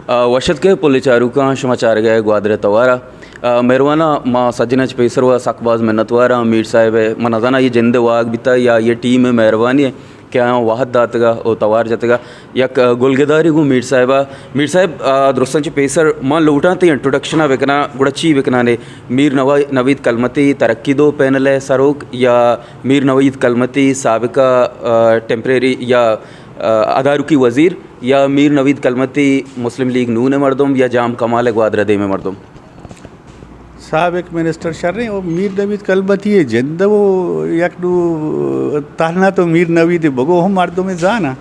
آ، وش اتکے پُلیں چاروکاں، شما چارگ ءَ گوادر ءِ توار ءَ۔ آ، مہرواناں، ما سجناں چہ پیسر ءَ سک باز منتوار آں میر صاحب ءِ۔ من نزاناں اے جند ءِ واہگ بیتا یا اے ٹیم ءِ مہربانی ءَ کہ آیاں وہد داتگ ءُ توار جتگ۔ یک، آ، گلگدارے گوں میر صاحب ءَ۔ میر صاحب، آ، درستاں چہ پیسر من لوٹاں تئی انٹروڈکشن ءَ بکناں، گڑا چی بکناں؟ میر نوا-، نوید کلمتی ترقی دو پینل ءِ سروک یا میر نوید کلمتی سابقہ، آ، ٹیمپریری یا، آ، ادارکی وزیر؟ یا میر نوید کلمتی مسلم لیگ نون ءِ مردم یا جام کمال ءِ گوادر ءِ دیم ءِ مردم؟ سابق منسٹر شریں، او میر نوید کلمتی ءِ جند ءَ وہ یک نو تہنا تو میر نوید ءَ بگو ہم مردم ءَ زاناں۔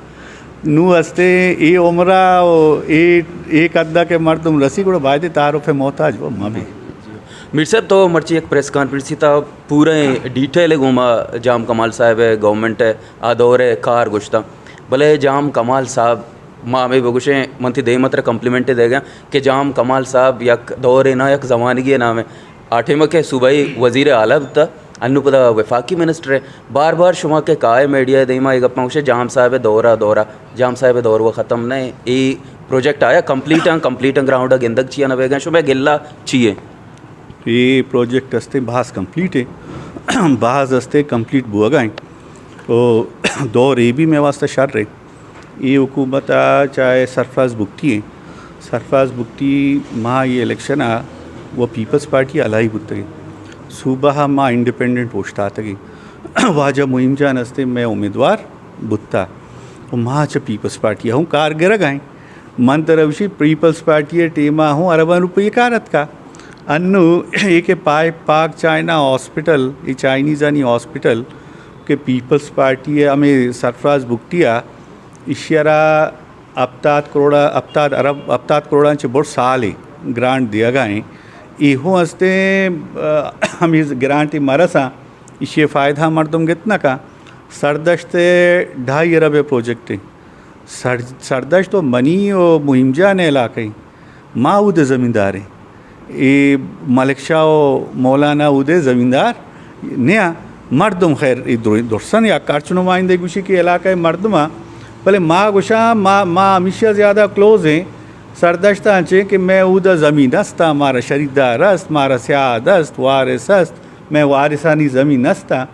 نو ہستے اے عمر ءَ و اے، اے قد ءَ کہ مردم رسی گڑا باید تعارف ءِ محتاج وہ مہ بی۔ میر صاحب، تو مرچی یک پریس کانفرنسی تا پورے ڈیٹیل ءَ گوما جام کمال صاحب ءِ گورنمنٹ ءِ آ دور ءِ کار گوشتاں، بلے جام کمال صاحب، ما ہمے بگوشیں، من تئی دیم ءَ ترا کمپلیمنٹ دیگ ءَ کہ جام کمال صاحب یک دورے نہ، یک زمانگے ءِ نام ءَ۔ آ ٹائم ءَ کہ صوبائی وزیر اعلیٰ بوتا، انو پدا وفاقی منسٹر ءِ۔ بار بار شما کہ کائے میڈیا ءِ دیم ءَ اے گپاں گوشے، جام صاحب ءِ دور ءَ، دور ءَ، جام صاحب ءِ دور وہ ختم نہ ایں۔ اے پروجیکٹ آیا کمپلیٹ آں، کمپلیٹ آں، گراؤنڈ ءَ گندگ چیا نہ بیگ ءَ، شما گلہ چی ایں؟ اے پروجیکٹ ہستے بھاز کمپلیٹ ایں، بھاز ہستے کمپلیٹ بوگا ایں۔ او دور اے بھی مئے واسطہ شر ایں۔ اے حکومت ءَ چاہے سرفراز بگٹی ایں، سرفراز بگٹی ما اے الیکشن ءَ و پیپلز پارٹی ءَ الائی بوتگیں۔ صوبہ ءَ ما انڈیپینڈنٹ اوشتاتگیں۔ واجہ مہیم جان ہستے مئے امیدوار بوتا و ما چہ پیپلز پارٹی ءَ ہوں کار گرگ ءَ ایں۔ من ترا گوشی پیپلز پارٹی ءِ ٹیم ءَ ہوں ارباں روپے کار اتکا۔ انو اے کہ پائپ پاک چائنا ہاسپٹل، اے چائنیزانی ہاسپٹل کہ پیپلز پارٹی ءِ ہمے سرفراز بگٹی ءَ ایشی ءَ را ہپتاد کروڑ، ہپتاد ارب، ہپتاد کروڑاں چہ بڑ سالے گرانٹ دیگا ایں۔ اے ہوں ہستیں، آ، ہمے گرانٹی مرساں ایشی ءِ فائدہ مردم گت نہ کن۔ سردشت ڈھائی ارب ءِ پروجیکٹ ایں۔ سر-، سردشت و منی و مہیم جان ءِ علاقہ ایں۔ ما اود ءِ زمیندار ایں۔ اے ملک شاہ و مولانا اود ءِ زمیندار نیاں۔ مردم خیر اے در-، درسن یا ہرچ نمائندہ گوشی کہ علاقہ ءِ مردم آں، بلے ما گوشاں ما، ما ہمیشی ءَ زیادہ کلوز ایں سردشتاں چے کہ مئے اود ءِ زمین است آں، مارا شریدار است، مارا سیاد است، وارث است، مئے وارثانی زمین است آں۔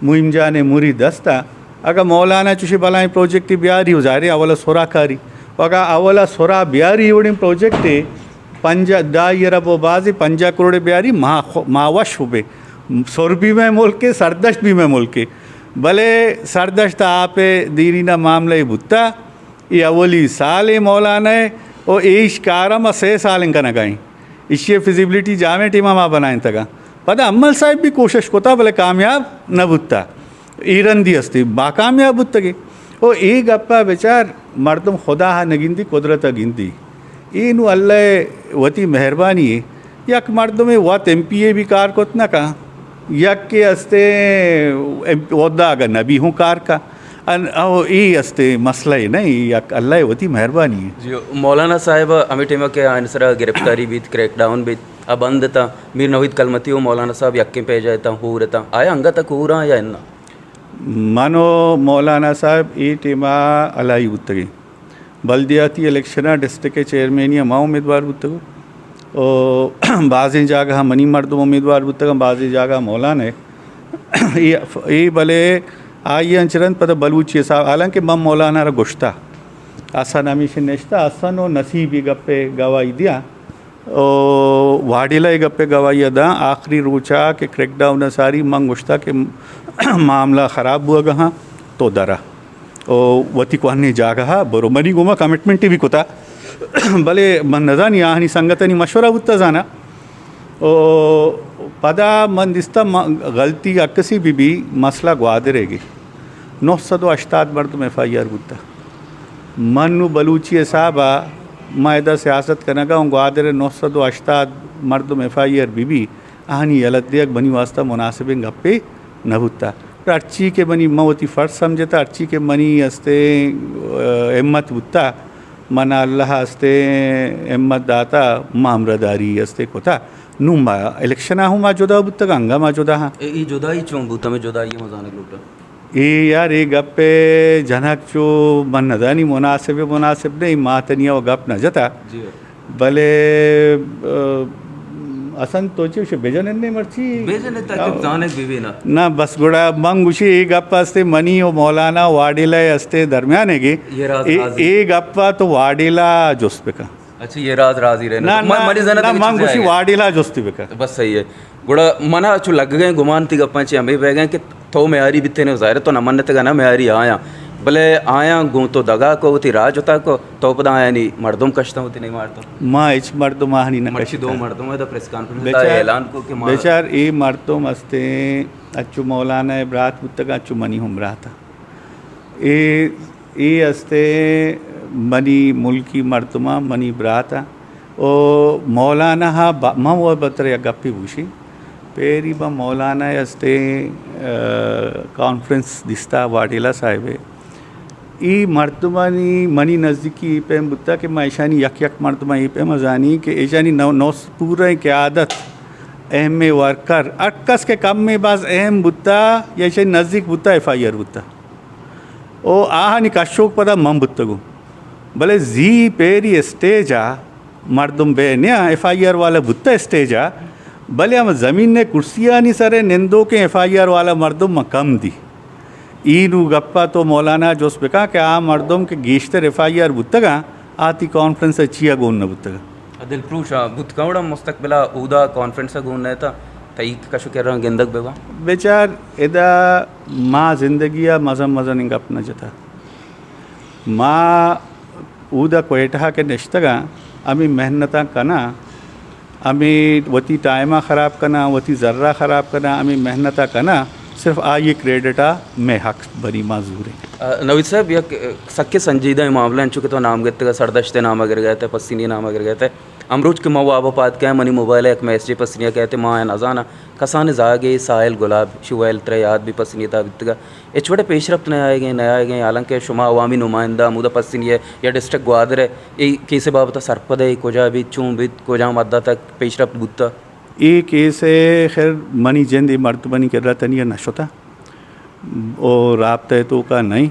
مہیم جان ءِ مرید است آں۔ اگاں مولانا چوشیں بلاہیں پروجیکٹے بیاری، و ظاہر ایں اولا سرا کاری۔ و اگاں اولا سرا بیاری، اے وڑیں پروجیکٹے پنجاہ، ڈھائی ارب و بازیں پنجاہ کروڑے بیاری، ما خو-، ما وش بہ بیں۔ سر بھی مئے ملک ایں، سردشت بھی مئے ملک ایں۔ بلے سردشت ءَ آپ ءِ دیرینہ معاملہ بوتا۔ اے اولی سال ایں مولانا ءِ، و ایش کار ءَ ما سے سال ایں کنگا ایں۔ ایشی ءِ فزیبلٹی جامیں ٹیم ءَ ما بنائینتگ آں۔ پدا امل صاحب بھی کوشش کتا، بلے کامیاب نہ بوتا۔ اے رندی ہستی، ما کامیاب بوتگیں۔ او اے گپ ءَ بچار، مردم خدا ءَ نہ گندی، قدرت ءَ گندی۔ اے نوں اللہ ءِ وتی مہربانی ایں۔ یک مردمے وت ایم پی اے بھی کار کت نہ کن، یک کہ ہستے ایم-، عہدہ اگاں نہ بی ہوں کار کن۔ ان-، او اے ہستے مسئلہ اے نہ، اے یک اللہ ءِ وتی مہربانی ایں۔ جی، مولانا صاحب ہمے ٹائم ءَ کہ آیانی سرا گرفتاری بیت، کریک ڈاؤن بیت، آ بند اتاں، میر نوید کلمتی و مولانا صاحب یکیں پیج ءَ اتاں، ہور اتاں، آیا انگت ءَ کور آں یا اناں؟ من و مولانا صاحب اے ٹیم ءَ الائی بوتگیں۔ بلدیاتی الیکشن ءَ ڈسٹرکٹ ءِ چیئرمینی ءَ ما امیدوار بوتگ و بازیں جاگہ ءَ منی مردم امیدوار بوتگ، بازیں جاگہ ءَ مولانا ءَ۔ اے، اے بلے آئی انچ رند پدا بلوچی حساب، حالانکہ من مولانا ءَ را گوشتہ، حسن ہمیش نشتہ، حسن و نصیب اے گپ ءِ گواہی دیاں۔ او واڈیلا اے گپ ءِ گواہی ءَ داں، آخری روچ ءَ کہ کریک ڈاؤن ءَ ساری من گوشتہ کہ معاملہ خراب بوگ ءَ ہاں، تو درا او وتی کوہنیں جاگہ ءَ برو۔ منی گوما کمٹمنٹے بھی کتا، بلے من نزانی آہانی سنگتانی مشورہ بوتا زانا۔ او پدا من دیستا م-، غلطی اکسی بی بی، مسئلہ گوادر ءِ گے۔ نو سد و ہشتاد مردم ایف آئی آر بوتا۔ من نوں بلوچی حساب ءَ ما ادا سیاست کنگ ءَ اوں، گوادر ءِ نو سد و ہشتاد مردم ایف آئی آر بی بی، آہانی یلہ دیگ منی واسطہ مناسبیں گپے نہ بوتا۔ ہرچی کہ منی، من وتی فرض سمجھتا، ہرچی کہ منی ہستے، آ، ہمت بوتا، من اللہ ہستے ہمت داتا، ما ہمراہداری ہستے کتا۔ نوں ما الیکشن ءَ ہوں ما جدا بوتگ، انگا ما جدا ہاں۔ اے، اے جدائی چون بوت؟ ہمیں جدائی ما زانگ لوٹاں۔ اے یار، اے گپ ءَ جنگ چو من نزانی مناسب ءَ مناسب نہ، ما تنیا و گپ نہ جتا۔ جی۔ بلے، ءَ، حسن تو چے گوشے، بجن نے مرچی؟ بجن تاکہ زانگ بہ بی نا۔ نہ، بس گڑا من گوشی اے گپ استے منی و مولانا واڈیلا استے درمیان گے۔ یہ راز اے، رازی۔ اے گپ تو واڈیلا جست بکن۔ اچھا، یہ راز رازی رہنا۔ نہ، من، نہ، منی ذہن ءَ نہ، دگہ من چیزے گوشی آئے۔ واڈیلا جستی بکن۔ بس صحیح ہے۔ گڑا منا چو لگ گئے گمان تئی گپاں چہ ہمے بہ گئے کہ تو میاری بیتے نے، ظاہر ہے تو نہ منتگا نہ میاری آیاں۔ بلے آیاں گوں تو دگا کو، وتی راہ جتا کو، تو پدا آیانی مردم کشتاں وتی نہیں مارتا۔ ما ہچ مردم آہانی نہ مرچی کشتا۔ دو مردم ہے دا پریس کانفرنس دا بیچار، اعلان کو کہ ما بیچار اے مردم استے، اچو مولانا برات بوتگا، اچو منی ہم براتا۔ اے، اے استے منی ملکی مردماں، منی براتاں۔ او مولانا ہا با-، من و بتر یک گپی بوشی۔ پیری با مولانا استے، آ، کانفرنس دیستا واڈیلا صاحب۔ ای مردمانی منی نزدیکی ای پیم بوتا کہ ما ایشانی یک یک مردماں ای پیم زانی کہ ایشانی نو-، نوس پورا قیادت اہم ورکر، ہر کس کہ کم باز اہم بوتا یا ایشانی نزدیک بوتا، ایف آئی آر بوتا۔ او آہانی کشوک پدا من بوتگوں۔ بلے زی پیری اسٹیج ءَ مردم بے نیا ایف آئی آر والا بوتا اسٹیج ءَ، بلے ہم زمین نے کرسیانی سر نندوکیں ایف آئی آر والا مردم من کم دی۔ ای نو گپا تو مولانا جست بکا کہ آ مردم کہ گیشتر ایف آئی آر بوتگاں، آ تی کانفرنس ءَ چیا گون نہ بوتگاں۔ دلپروش آ بوت کن وڑا مستقبل ءَ اودا کانفرنس ءَ گون نہ تا، تئی کش و کران گندگ بہ باں۔ بچار، ادا ما زندگی ءَ مزن مزن گپ نہ جتا۔ ما اودا کوئٹہ ءَ کہ نشتگاں، ہمے محنتاں کناں، ہمے وتی ٹائم ءَ خراب کناں، وتی زر ءَ خراب کناں، ہمے محنت ءَ کناں، صرف آئی کریڈٹ ءَ مئے حق بنی ما زوریں۔ آ، نوید صاحب، یک، آ، سکیں سنجیدہ معاملہ انچو کہ تو نام گتگ ءَ سردشت ءِ نام ءَ گر گئے تے، پسنی ءِ نام ءَ گر گئے تے۔ امروچ کہ من واب ءَ پاد کایاں، منی موبائل ءَ یک میسجے پسنی ءَ کئیت، ما آیاں نزاناں۔ کسانیں زاگے ساحل گلاب شی ویل ترا یات بی پسنی ءِ تہا بیتگ ءَ۔ ہچ وڑیں پیشرفت نہ آیگ ءَ، نہ آیگ ءَ، حالانکہ شما عوامی نمائندہ ہمودا پسنی ءَ یا ڈسٹرکٹ گوادر ءَ اے کیس ءِ بابت ءَ سرپد ئے، کجا بیت، چون بیت، کجام حد ءَ تک پیشرفت بوتہ؟ اے کیس ءَ خیر منی جند اے مردمانی کرا تنیا نہ شتہ۔ او رابطہ ءِ توکا نئیں،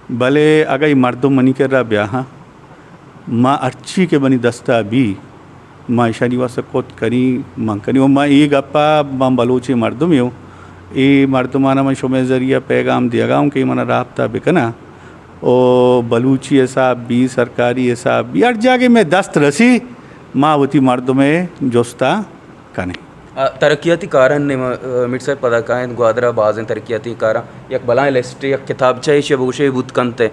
بلے اگہ اے مردم منی کرا بیاہاں، ما ہرچی کہ منی دستا بی، ما ایشانی واسطہ کت کنی، من کنی۔ و ما اے گپا، من بلوچیں مردمے اوں، اے مردمانا من شمئے ذریعہ پیغام دیگا اوں کہ منا رابطہ بکناں۔ او بلوچی حساب بی، سرکاری حساب بی، ہر جاگہ مئے دست رسی، ما وتی مردمے جستا کنیں۔ آ، ترقیاتی کاراں نیم، آ، میر صاحب پدا کائیں، گوادر ءَ بازیں ترقیاتی کاراں، یک بلائیں لسٹ، یک کتابچہ ایشی ءَ بگوشے بوت کنت ءَ۔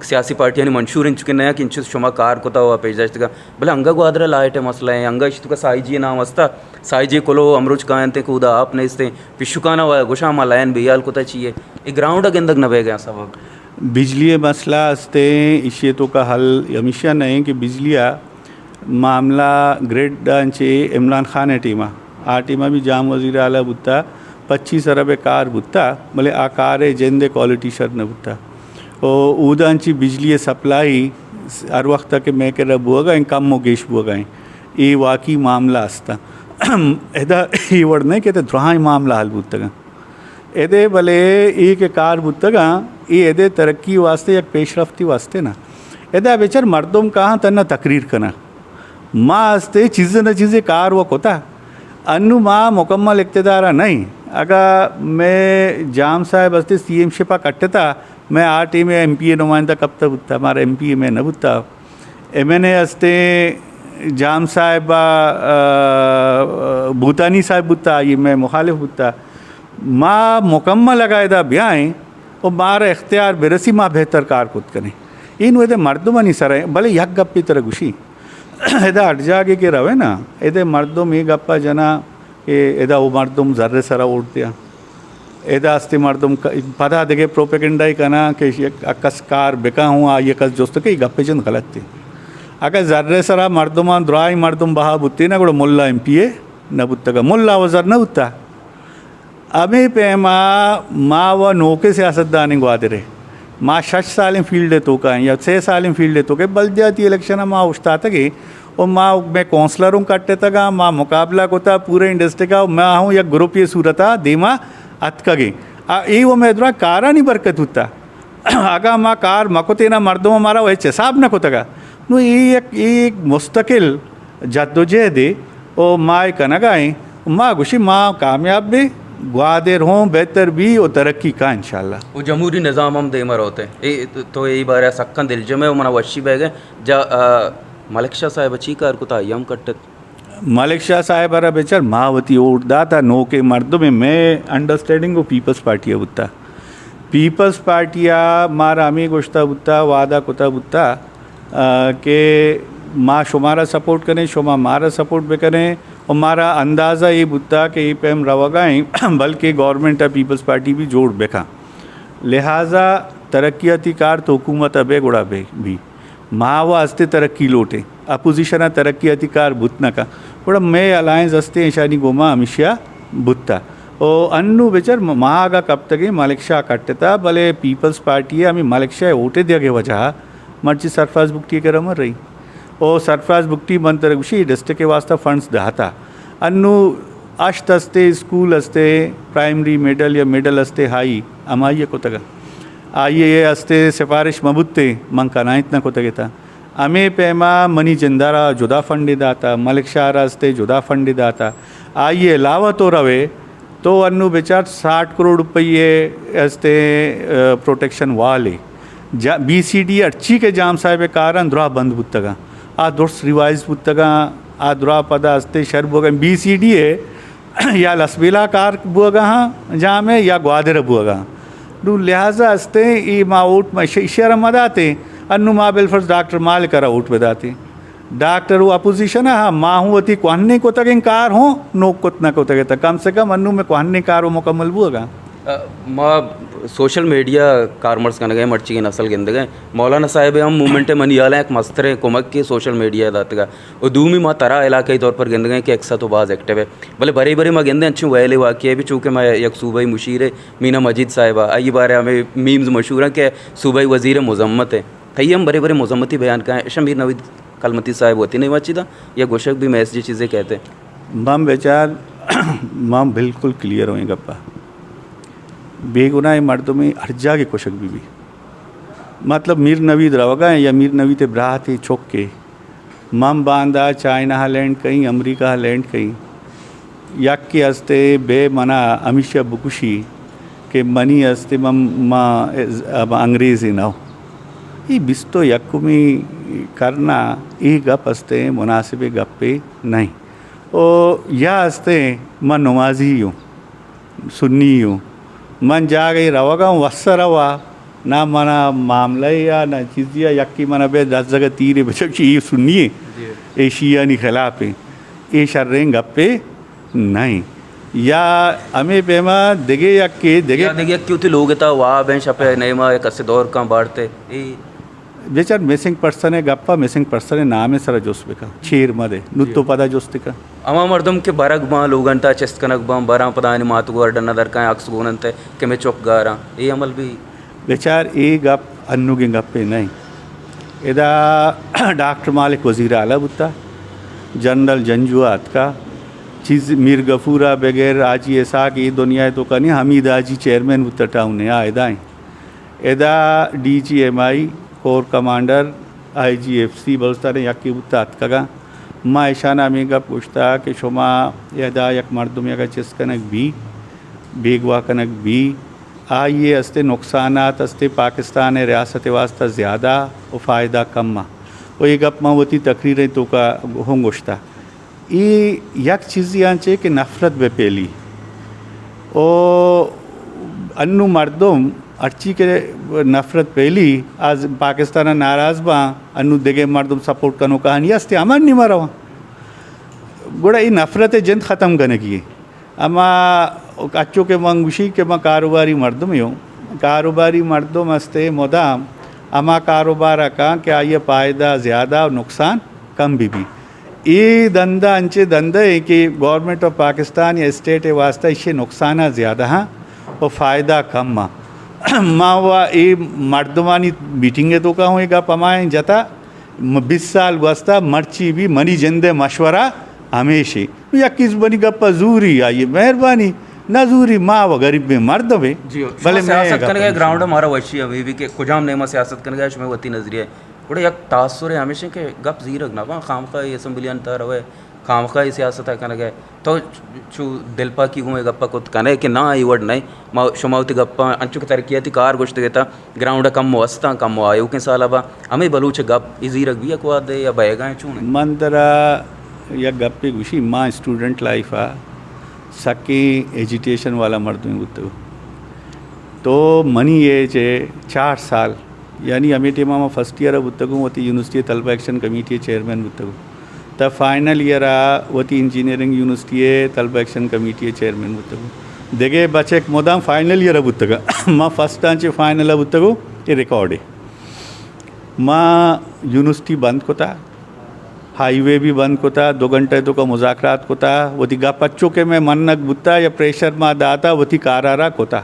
سیاسی پارٹیانی منشور انچو کہ نیا کہ انچو شما کار کتا و پیش داشتگا۔ بلے انگا گوادر ءَ لائٹ ءِ مسئلہ ایں، انگا اشی توکا سائی جی ءِ نام ہستا، سائی جی کلو امروچ کاینت کہ اودا آپ نیستیں، پشکانا و گوشاں ما لائن بے حال کتا چیے۔ اے گراؤنڈ ءَ گندگ نہ بیگ ءِ سبب۔ بجلی ءِ مسئلہ ہستیں، ایشی توکا حل ہمیشہ نہ ایں کہ بجلی ءِ معاملہ گرڈ ءَ انچے عمران خان ءِ ٹیم ءَ، آ ٹیم ءَ بھی جام وزیر اعلیٰ بوتا، پچیس ارب ءِ کار بوتا، بلے آ کار ءِ جند ءِ کوالٹی شر نہ بوتا۔ او اودا انچی بجلی ءِ سپلائی ہر وخت ءَ کہ مئے کرا بوگا ایں، کم و گیش بوگا ایں۔ اے واقعی معاملہ استا۔ ادا اے وڑ نہ کہ تے دراہیں معاملہ حل بوتگاں۔ ادے بلے اے کہ کار بوتگاں، اے ادے ترقی واسطے یک پیشرفتی واسطے نا۔ ادا بچار مردم کاہاں تنا تقریر کناں۔ ما استے چیزے نہ چیزے کار و کتا۔ انو ما مکمل اقتدار ءَ نئیں۔ اگا مئے جام صاحب استے سی ایم شپ ءَ کٹتا، مئے آ ٹیم ءَ ایم پی اے نمائندہ کپتا بوتا، مارا ایم پی اے مئے نہ بوتا۔ ایم این اے استے جام صاحب ءَ، آ، بھوتانی صاحب بوتا، آئی مئے مخالف بوتا۔ ما مکمل اگا ادا بیائیں و مارا اختیار برسی، ما بہتر کار کت کنیں۔ اے نو ادے مردمانی سر ءَ، بلے یک گپے ترا گوشی، ادا ہر جاگے کہ روے نا، ادے مردم اے گپا جنا کہ ادا او مردم زر سرا ووٹ دیا۔ ادا استے مردم ک-، پدا دگہ پروپیگنڈا ای کنا کہ یک کس کار بکا ہوں، آئی کس جست کہ اے گپے جند غلط تے۔ اگہ زر سرا مردمان دراہیں مردم بہا بوتے نا، گڑا ملا ایم پی اے نہ بوتگا، ملا و زر نہ بوتا۔ ہمے پیما ما و نوکیں سیاستدانیں گوادر ءَ، ما شش سالیں فیلڈ ءِ توکا ایں یا سے سالیں فیلڈ ءِ توکا، بلدیاتی الیکشن ءَ ما اوشتاتگیں و ما مئے کونسلر اوں کٹتگاں، ما مقابلہ کتا پورے ڈسٹرکٹ ءَ، ما ہوں یک گروپی صورت ءَ دیما اتکگیں۔ آ، اے و مئے درا کارانی برکت بوتا۔ اگاں ما کار مکتیں نا، مردم مارا و ہچ حساب نہ کتگا۔ نو اے یک، اے یک مستقل جدوجہدے و ما اے کنگا ایں۔ ما گوشی ما کامیاب بیں، گوادر ہوں بہتر بی و ترقی کا انشاءاللہ۔ و جمہوری نظام ہم دیما روت۔ اے تو اے بارے سکاں دلجم ہے و منا وشی بیگ ء۔ جا، آ، ملک شاہ صاحب چی کار کتا، آئی ہم کٹت۔ ملک شاہ صاحب ء را بچار، ما وتی ووٹ داتا، نوکیں مردمے، مئے انڈرسٹینڈنگ و پیپلز پارٹی ء بوتا۔ پیپلز پارٹی ء مارا ہمے گوشتا بوتا، وعدہ کتا بوتا، آ، کہ ما شمارا سپورٹ کنیں، شما مارا سپورٹ بکنیں، و مارا اندازہ اے بوتا کہ اے پیم روگا ایں، بلکہ گورنمنٹ ء پیپلز پارٹی بھی جوڑ بکن۔ لہذا ترقیاتی کار تو حکومت ء بے گڑا بے بھی۔ ما و ہستے ترقی لوٹیں، اپوزیشن ء ترقیاتی کار بوت نہ کن، گڑا مئے الائنس ہستے، ایشانی گوما ہمیشیا بوتا۔ او انو بچار، ما اگا کپتگیں ملک شاہ کٹتا، بلے پیپلز پارٹی ء ہمیں ملک شاہ ء ووٹے دیگے وجہ ء مرچی سرفراز بگٹی ء کرا من رہی۔ او سرفراز بگٹی من ترا گوشی ڈسٹرکٹ ء واسطہ فنڈز داتا۔ انو ہشت ہستے، اسکول ہستے، پرائمری، مڈل یا مڈل ہستے، ہائی، ہمائی ء کتگا۔ آئی ء ہستے سفارش مبوتے، من کنائینت نہ کتگ اتاں۔ ہمے پیما منی جندارا جدا فنڈے داتا، ملک شاہ را استے جدا فنڈے داتا۔ آئی ء علاوہ تو روے تو انو بچار ساٹھ کروڑ روپیے استے، آ، پروٹیکشن والے۔ جا-، بی سی ڈی ہرچی کہ جام صاحب کاراں درا بند بوتگاں۔ آ درست ریوائز بوتگاں، آ درا پدا استے شر بوگاں۔ بی سی ڈی ء یا لسبیلہ کار بوگا ہاں جامع یا گوادر بوگا ہاں۔ نو لہذا استیں اے ما ووٹ ما ایش-، ایشی ء را ما داتیں۔ انو ما بالفرض ڈاکٹر مالک ء را ووٹ بداتیں۔ ڈاکٹر و اپوزیشن ء ہاں، ما ہوں وتی کوہنیں کتگیں کار ہوں نوک کت نہ کتگ ات۔ کم سے کم انو میں کوہنیں کار و مکمل بوگا۔ ما سوشل میڈیا کارمرز کنگ ء مرچی نسل گندگ ء۔ مولانا صاحب ہم مومنٹ ء منی ہیال ء یک مستریں کمک کے سوشل میڈیا ء داتگ ء۔ و دومی ما ترا علاقائی طور پر گندگ ء کہ اکثر تو باز ایکٹیو ہے۔ بلے برے برے ما گندیں انچیں ویلے واقعے بھی، چونکہ ما یک صوبائی مشیر ہے مینا مجید صاحب ء، آئی بارے ہمیں میمز مشہور ہیں کہ صوبائی وزیر مذمت ہے۔ تئی ہم برے برے مذمتی بیان کائیں، اشاں میر نوید کلمتی صاحب وتی نہیں واچی دا، یا گوشک بھی میسج چیزیں کہتے۔ من بچار، من بالکل کلیئر ہوں گپا۔ بے گناہ مردمے ہر جاگے کشک بھی بھی۔ مطلب میر نوید روگا ہیں یا میر نوید براتے چکے۔ من باندا چائنا ء لینڈ کئیں، امریکہ ء لینڈ کئیں، یکے ہستے بے منا ہمیشہ بکشی کہ منی ہستے من، ما انگریزے نہ۔ اے بیست و یکمی کرنا اے گپ ہستے مناسب گپے نہیں۔ او یا ہستے من نمازی ہوں۔ سنی ہوں۔ من جاگہے روگا ہوں، وسا روا، نہ منا معاملہ یا نہ چیزی یا یکی منا بے دزگا تیرے بچکشی، اے سنی ہے، جی۔ اے شیعانی خلاف ہے، اے شریں گپے نہیں۔ یا ہمیں پیما دگے یکی، دگے یا دگے یکی ہوتی لوگ تا واب ہیں، شپے نیما یک اسے دور کاں بارتے۔ اے بچار مسنگ پرسن ء گپ ء مسنگ پرسن ء نام ء سر ء جست بکن، چیر مہ دے، نوں تو پدا جست کن۔ ہما مردم کہ برگ باں، لوگان تا چست کنگ باں، براں پدا آنی مات گور ڈن ء در کائیں، عکس گون انت کہ میں چک گاراں، اے عمل بھی۔ بچار اے گپ انوگیں گپے نہیں۔ ادا ڈاکٹر مالک وزیر اعلی بوتا، جنرل جنجو آتکا، چیز میر غفور ء بغیر حاجی اسحاق اے دنیا ء توکا نہیں، حمید حاجی چیئرمین بوتا ٹاؤن ء، آ ادا ہیں۔ ادا ڈی جی ایم آئی، کور کمانڈر، آئی جی ایف سی بلوچستان ء یکے بوتہ اتکگاں۔ ما اشان ء ہمے گپ گوشتہ کہ شما ادا یک مردمے اگاں چست کنگ بی، بیگواہ کنگ بی، آئی ء استے نقصانات استے پاکستان ء ریاست ء واستہ زیادہ و فائدہ کم ء۔ و اے گپ ما وتی تقریر ء توکا ہوں گوشتہ۔ اے یک چیزے آں چے کہ نفرت بہ پھیلی۔ او انوں مردم ہرچی کہ نفرت پھیلی، آ پاکستان ء ناراض باں، انوں دگہ مردم سپورٹ کنوکانی ہستے ہما نیما رواں۔ گڑا اے نفرت ء جند ختم کنگی اے۔ اما اچو کہ من گوشی کہ من کاروباری مردمے اوں، کاروباری مردم ہستے مدام ہما کاروبار ء کاں کہ آئی ء پائدہ زیادہ و نقصان کم بہ بی۔ اے دندہ انچیں دندہ اے کہ گورنمنٹ آف پاکستان یا اسٹیٹ ء واستہ ایشی نقصان ء زیادہ ہاں و فائدہ کم ہاں۔ ما و اے مردمانی میٹنگ ء توکا ہوں اے گپ ہمائیں جتا، م-، بیست سال گوستہ، مرچی بھی منی جند ء مشورہ ہمیشی۔ یکی زبانی گپ ء زوری آئی مہربانی۔ نزوری، ما و غریبیں مردمے۔ جی، شما بلے مئے سیاست گپ کنگے ہمیش گراؤنڈ انت۔ مارا وشی ہمے بی کہ کجام نیما سیاست کنگے، شمئے وتی نظریہ۔ گڑا یک تاثر ہمیش انت کہ گپ زیرگ نہ باں، خامخواہ اے اسمبلیانی تہا روئے، خامخواہ اے سیاست ء کنگے۔ تو چو دلپاکی گوں اے گپ ء کت کنئے کہ ناں، اے وڑ نئے۔ ما شما وتی گپاں انچو کہ ترقیاتی کار گوشتگ ات، گراؤنڈ ء کمو استاں، کمو آیوکیں سال ء باں۔ ہمے بلوچ ء گپ اے زیرگ بی یک وہدے یا بئیگاں چون انت؟ من ترا یک گپے گوشی، ما اسٹوڈنٹ لائف ء سکیں ایجیٹیشن والا مردمے بوتگ۔ تو منی ایج ء چار سال، یعنی ہمے ٹائم ء ما فرسٹ ایئر ء بوتگوں، وتی یونیورسٹی ء طلبہ ایکشن کمیٹی ء چیئرمین بوتگوں۔ تا فائنل ایئر ء وتی انجینئرنگ یونیورسٹی ء طلبہ ایکشن کمیٹی ء چیئرمین بوتگوں۔ دگہ بچک مدام فائنل ایئر ء بوتگ۔ ما فرسٹ ء چہ فائنل ء بوتگوں، اے ریکارڈ ہے۔ ما یونیورسٹی بند کتا، ہائی وے بھی بند کتا، دو گھنٹہ توکا مذاکرات کتا، وتی گپ اچو کہ میں منگ بوتا یا پریشر ما داتا، وتی کارا را کتا۔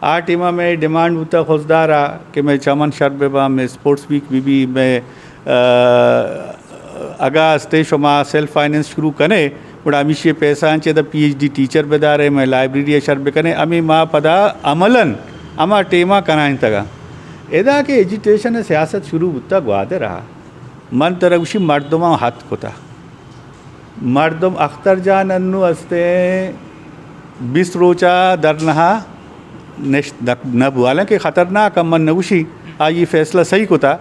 آ ٹیم ء مئے ڈیمانڈ بوتگ خضدار ء کہ مئے چمن شر بہ باں، مئے اسپورٹس ویک بہ بی، مئے، آ، اگاں استیں شما سیلف فائنینس شروع کنے، گڑا ہمیشی پیسہ آں چہ داں پی ایچ ڈی ٹیچر بدارے، مئے لائبریری ء شر بکنے۔ ہمے ما پدا عملاً ہما ٹیم ء کنائینتگ ء۔ ادا کہ ایجیٹیشن ء سیاست شروع بوتگ گوادر ء، من ترا گوشی مردماں ہت کتہ۔ مردم اختر جان انو استیں بیست روچا درنہا نشت نہ، نہ بو، حالانکہ خطرناک ء من نگوشی آئی فیصلہ صحیح کتا،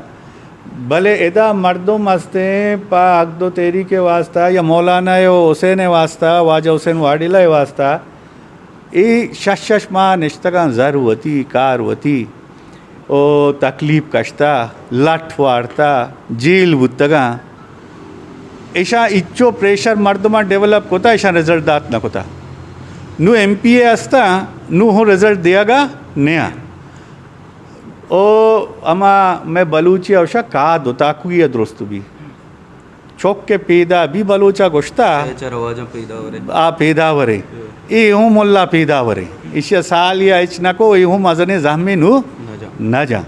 بلے ادا مردم استیں پہ حق دو تحریک ء واسطہ یا مولانا ء و حسین ء واسطہ، واجہ حسین واڈیلہ ء واسطہ اے شش شش ماہ نشتگاں، زر وتی، کار وتی، او تکلیف کشتا، لٹ وارتا، جیل بوتگاں۔ ایشاں اچو پریشر مردماں ڈیولپ کتا، ایشاں رزلٹ دات نہ کتا۔ نو ایم پی اے ہستاں، نو ہوں رزلٹ دیگا نیاں۔ او ہما مئے بلوچی اوشا کا دوتاکوئی ء درست بی۔ چک کہ پیدا بی بلوچا گوشتا، اے چہ رواجاں پیداورے۔ آ پیداورے۔ اے ہوں ملا پیداورے۔ ایشی سال یا ہچ نکو، اے ہوں مزنیں زہمے نو نہ جاں۔ نہ جاں۔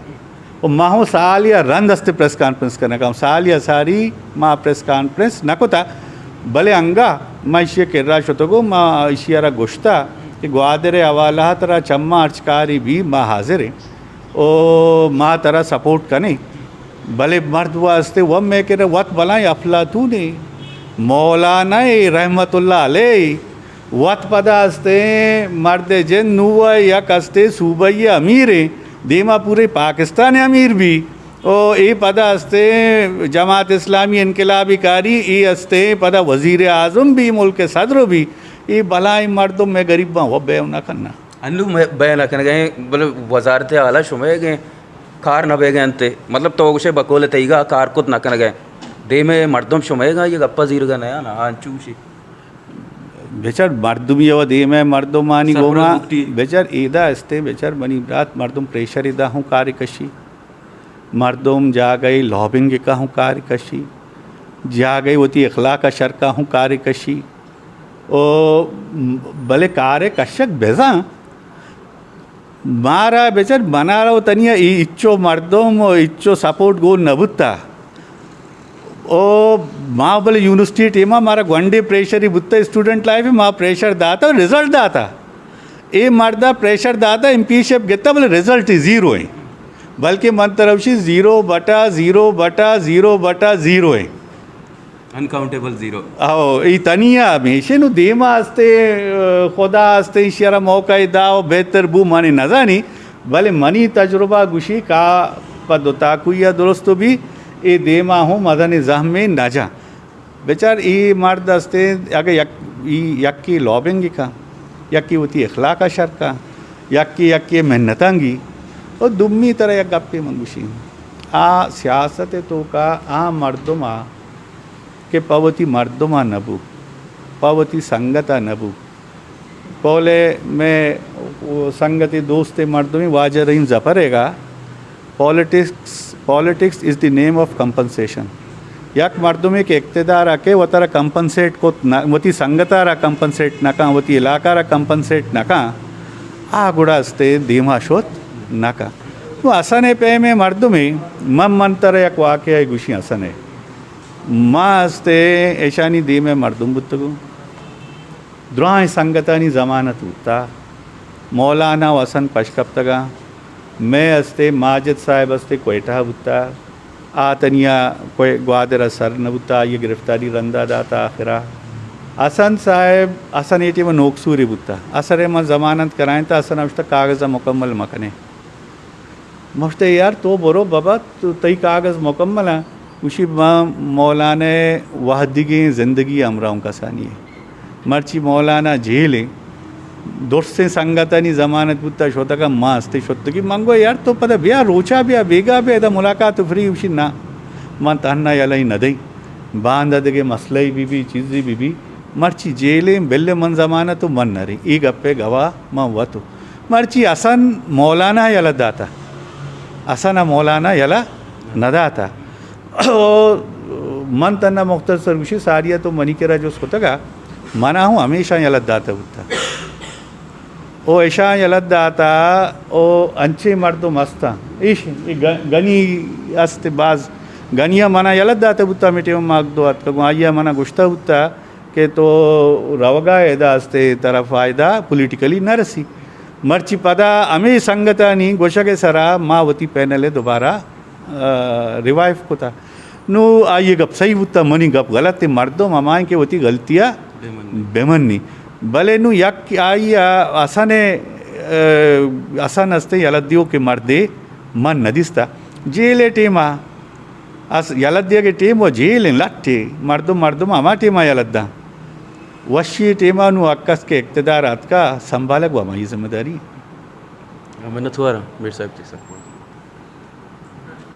و ما ہوں سال یا رند است پریس کانفرنس کنگا، سال یا ساری ما پریس کانفرنس نہ کتا، بلے انگا ما ایشی کرا شتگو، ما ایشی را گوشتا کہ گوادر حوالہ ترا چما ہرچ کاری بی ما حاضر ہیں۔ او ما ترا سپورٹ کنیں، بلے مرد واسطے و مئے کرا وت بلائیں افلاطونے، مولانا اے رحمت اللہ علیہ، وت پدا استیں مرد جند نو یک استیں صوبہ ای امیر ہیں، دیما پورے پاکستان امیر بی، او اے پدا استیں جماعت اسلامی انقلابی کاری، اے استیں پدا وزیر اعظم بی، ملک صدر بی، اے بلائیں مردم مئے غریباں و بیو نہ کننا۔ انو مئے بیان کنگ ء، بلے وزارت اعلی شمئیگ ء، کار نہ بیگ ء انت۔ مطلب تو گوشے بقول تئیگا کار کت نہ کنگ ء۔ دیم ء مردم شمئیگا یہ گپا زیرگا نیا نا، انچو گوشی۔ بچار مردمی و دیم ء مردمانی سفر گوما بوٹی۔ بچار ایدا استے، بچار منی برات مردم پریشر ایدا ہوں کار کشی۔ مردم جاگہے لابنگ کا ہوں کار کشی۔ جاگہے وتی اخلاق شر کا ہوں کار کشی۔ او بلے کار کشک بزاں مارا بچار، منارا و تنیا ای اچو مردم و اچو سپورٹ گون نبوتا۔ او ما بلے یونیورسٹی ٹیما مارا گونڈے پریشری بوتا، اسٹوڈنٹ لائف ما پریشر داتا و رزلٹ داتا۔ اے مردا پریشر داتا، ایم پی شپ گتا، بلے رزلٹ زیرو ہیں۔ بلکہ من تروشی زیرو بٹا زیرو بٹا زیرو بٹا زیرو ہیں۔ Uncountable zero. او، ای تنیا ہمیشہ نو دیما استے، خدا استے، ایشی را موقع دا و بہتر بو، مانے نزانی، بلے منی تجربہ گوشی کا پہ دو تاکویا درست بی، اے دیما ہوں مزن زہمے نجا۔ بچار ای مرد استے، اگہ یک، ای یکی لابنگ کا، یکی وتی اخلاق شر کا، یکی، یکی محنتاں گی۔ و دومی ترا یک گپے من گوشی، آ سیاست توکا آ مردم آ کہ پہ وتی مردم ء نہ بو، پہ وتی سنگت ء نہ بو۔ پولے مئے سنگتے دوستے مردمے واجہ رحیم ظفر ء گا، politics, politics is the name of compensation. یک مردمے کہ اقتدار ء کہ وترا کمپنسیٹ کت نہ، وتی سنگت ء را کمپنسیٹ نہ کن، وتی علاقہ ء را کمپنسیٹ نہ کن، آ گڑا استے دیما شت نہ کن۔ تو حسن ء پیمیں مردمے، من، من ترا یک واقعہ گوشی حسن ء۔ ما استیں ایشانی دیم ء مردم بوتگوں۔ دراہیں سنگتانی ضمانت بوتا۔ مولانا و حسن پشکپتگاں۔ مئے استے ماجد صاحب استے کوئٹہ بوتا۔ آ تنیا کوئ-، گوادر ء سر نہ بوتا، آئی ء گرفتاری رندا داتا آخرا۔ حسن صاحب، حسن اے ٹیم ء نوکسورے بوتا۔ حسن ء من ضمانت کرائینتا، حسن ء گوشتا کاغذ ء مکمل مکنے۔ من گوشت، یار تو برو بابا، تو تئی کاغذ مکمل اَنت۔ گوشی، من مولانا ءِ وھدیگیں زندگی ءِ ھمراہ اوں کسانی ءَ۔ مرچی مولانا جیل ایں، درسیں سنگتانی ضمانت بوتا، شتگاں، ما استے شتگی۔ من گو، یار تو پدا بیا، روچا بیا، بیگا بیا، ادا ملاقات ءَ فری۔ گوشی، نہ، من تہنا یلہ نہ دئیں۔ باندا دگہ مسئلہ بہ بی، چیزے بہ بی، مرچی جیل ایں، بلے من ضمانت ءَ من نہ ریں۔ اے گپ ءِ گواہ من وت اوں۔ مرچی حسن مولانا یلہ داتا، حسن ءَ مولانا یلہ نہ داتا۔ او من تنا مختصر گوشی، ساری ءَ تو منی کرا جست کتگا، منا ہوں ہمیشاں یلہ داتا بوتا۔ او اشاں یلہ داتا، او انچیں مردم ہستاں۔ ایش، اے گ-، گنی است باز۔ گنی ءَ منا یلہ داتا بوتا، ہمے ٹیم ءَ ما دو اتکگوں۔ آئی ءَ منا گوشتا بوتا کہ تو روگا ادا استے ترا فائدہ پولیٹیکلی نہ رسی۔ مرچی پدا ہمے سنگتانی گوشگ ءِ سرا ما وتی پینل ءَ دوبارہ، آ، ریوائیو کتا۔ نو آئی ءِ گپ صحیح بوتا، منی گپ غلط ایں۔ مردم ہمائیں کہ وتی غلطی ءَ بہ منی۔ بہ منی۔ بلے نو یک آئی ءَ حسن ءِ، آ، حسن استے یلہ دیوکیں مردے من نہ دیستا۔ جیل ءِ ٹیم ءَ اس-، یلہ دیگ ءِ ٹیم و جیل ایں، لٹ ایں، مردم، مردم ہما ٹیم ءَ یلہ داں۔ وشی ٹیم ءَ نوں حق است کہ اقتدار ءَ اتکا، سنبھالگ و ہمائی ذمہ داری۔ منتوار آں میر صاحب تئی سک۔